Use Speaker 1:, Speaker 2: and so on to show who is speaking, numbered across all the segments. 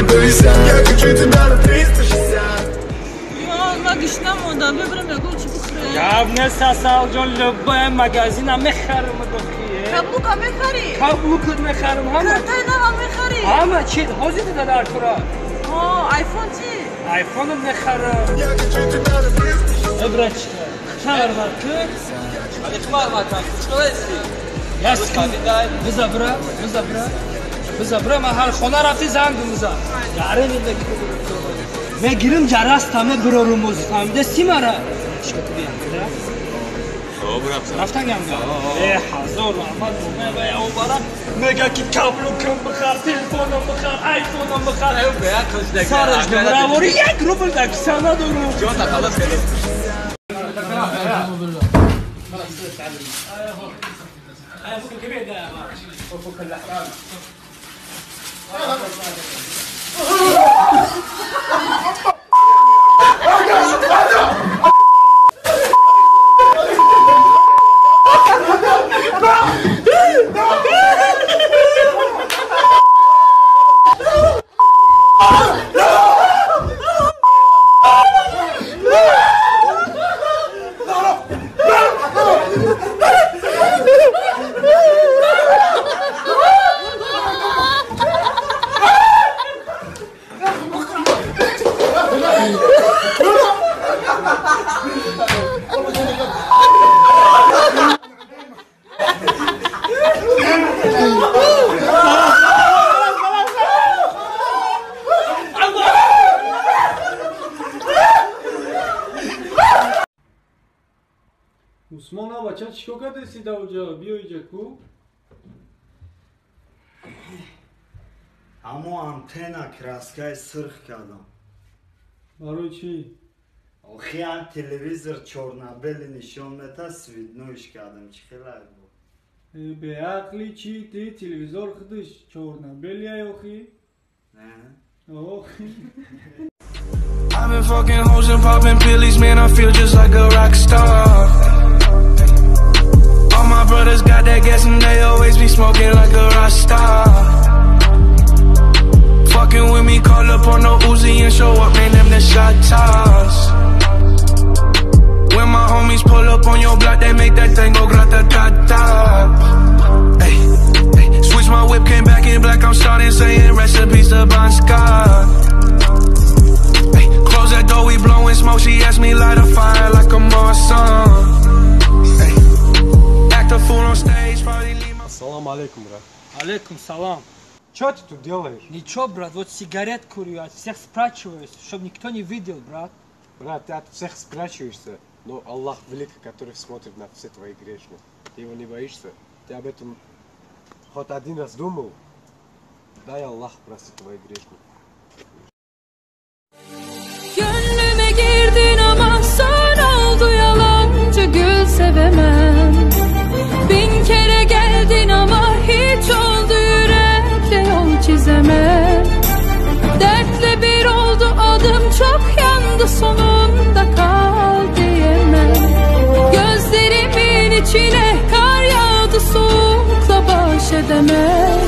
Speaker 1: Радуйся, я хочу тебя на 360.
Speaker 2: Гап нест, Асалҷон, любой магазина мехарам дохие.
Speaker 3: Каблука мехарӣ?
Speaker 2: Каблукат мехарам, ҳама.
Speaker 3: Куртаи нава мехарӣ?
Speaker 2: Ҳама чи, ҳозир дида дар кура.
Speaker 3: О, айфон чи?
Speaker 2: Айфонат мехарам.
Speaker 1: Я хочу тебя на 360.
Speaker 2: Э, братчика, чармат ку?
Speaker 4: Алейкум арматан, чикор ҳастӣ?
Speaker 2: Яс биза бра, биза бра. Биза бра, ман ҳар хона рафти занг биза. Гарин мегирим ҷараста мебирорум ози, фаҳмида симара. Рафтан гам. Э, ҳазор раҳмат бара мега ки каблукам бихар, телефонам бихар, айфонам бихар. Сараш равори як рубл дар киса надорум.
Speaker 5: Усмон, бача, чикор кардеси дар оҷа? Биё иҷа ку.
Speaker 6: Аммо антенна краскаи сирх кардам.
Speaker 5: Барои чӣ?
Speaker 6: Охи ам телевизор чёрно-белый нишон мета, цветной ш кардам. Чӣ хелай бу?
Speaker 5: Беақли чӣ, ти телевизор худаш чёрно-белый ай охи?
Speaker 6: Не.
Speaker 5: Охи.
Speaker 1: I've been fucking hoes and popping pillies, man, I feel just like a rock star. All my brothers got that gas and they always be smoking like a rock star. Fucking with me, call up on no Uzi and show up, man, them the shot toss. When my homies pull up on your block, they make that thing go grata-ta-ta. Ay, ay. Switch my whip, came back in black, I'm starting saying recipes to Bon Scott. Ay, close that door, we blowing smoke, she asked me light a fire like a Marsan. Ay, act a fool on stage, probably leave my...
Speaker 7: Ассаламу алейкум, брат.
Speaker 2: Алейкум салам.
Speaker 7: Чё ты тут делаешь?
Speaker 2: Ничего, брат, вот сигарет курю, от всех спрачиваюсь, чтобы никто не видел, брат.
Speaker 7: Брат, ты от всех спрячиваешься, но Аллах велик, который смотрит на все твои грешни. Ты его не боишься? Ты об этом хоть один раз думал? Дай Аллах простит твои грешни.
Speaker 8: Gönlüme girdin ama son oldu yalancı gül sevemem. Bin kere geldin ama hiç oldu yürekle yol çizemem. Dertle bir oldu adım çok yandı sonunda kal diyemem. Gözlerimin içine kar yağdı soğukla baş edemem.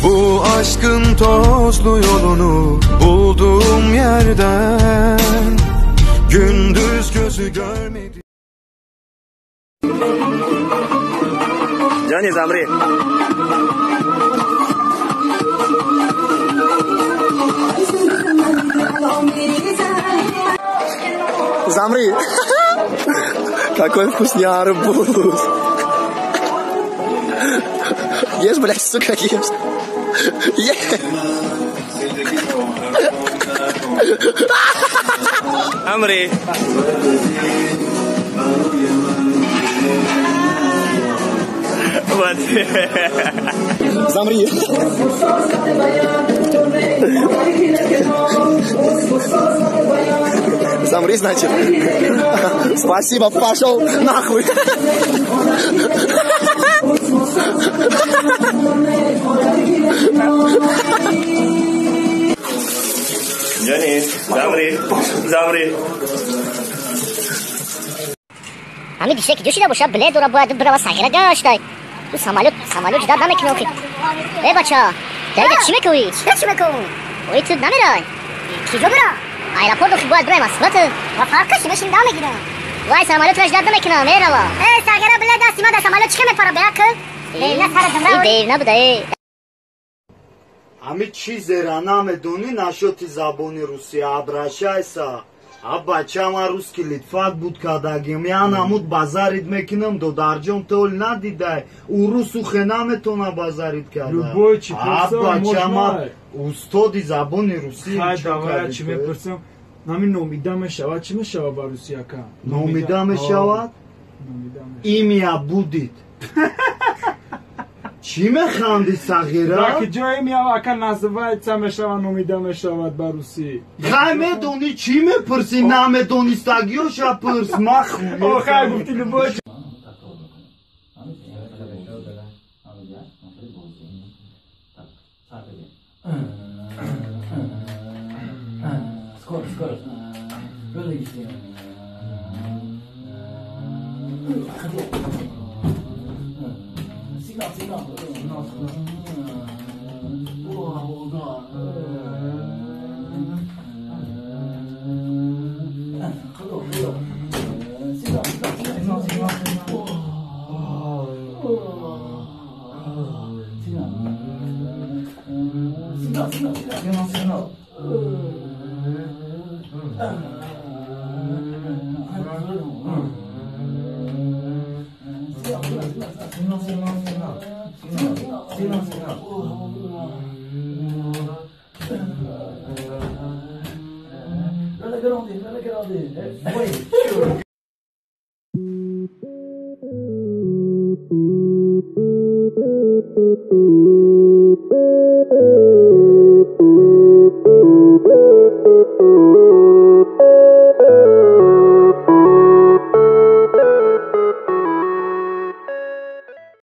Speaker 1: Bu aşkın tozlu yolunu bulduğum yerden gündüz gözü görmedi.
Speaker 9: Johnny, замри.
Speaker 10: Замри. Какой вкусный арбуз. Ешь, блядь, сука, ешь. Ешь.
Speaker 9: Замри. Вот.
Speaker 10: Замри. Замри, значит. Спасибо, пошел нахуй.
Speaker 9: Johnny, замри, замри.
Speaker 11: Ҳамин дише ки ҷӯшида боша, билет дора, бояд бирава сағира гаштай. Ту самолёт, самолёт ждать намекунӣ охи. Э, бача, дайда чӣ мекӯӣ? Чӣ мекӯ? Ой, ту намерай. Киҷо бирам? Аэропорт охи бояд бираем Москва ту. Ва фарқаш мешин да мегирам. Вай, самолётро ждать намекунам, мерава. Э, сағира, била дасти ма да самолёт чӣ мепара беақл? Девна сара зимра. Девна буда, э.
Speaker 6: Ҳами чизера намедонӣ нашоти забони русия, обращайся. А бача, ман русский литфак буд кардагим, я намуд базарид мекунам, додарҷон, тол надидай, урусу хе наметона базарид карда.
Speaker 5: Любой чи
Speaker 6: А бача, ман устоди забони русӣ.
Speaker 5: Хай, давай, чӣ мепурсам? Нами номида мешавад, чӣ мешавад ба русӣ, ака?
Speaker 6: Номида мешавад? Имя будет. Чӣ механди, сағира?
Speaker 5: Дар киҷо имя, ака, называется мешавад, номида мешавад ба русӣ?
Speaker 6: Хай, медонӣ, чӣ мепурсӣ? Намедонистагиёша пурс, ма.
Speaker 5: Хай, гуфти любой.
Speaker 4: Скоро, скоро. Böyle gidiyor. Signal, signal. Signal, signal. Signal, signal, signal. Signal, signal, signal, signal.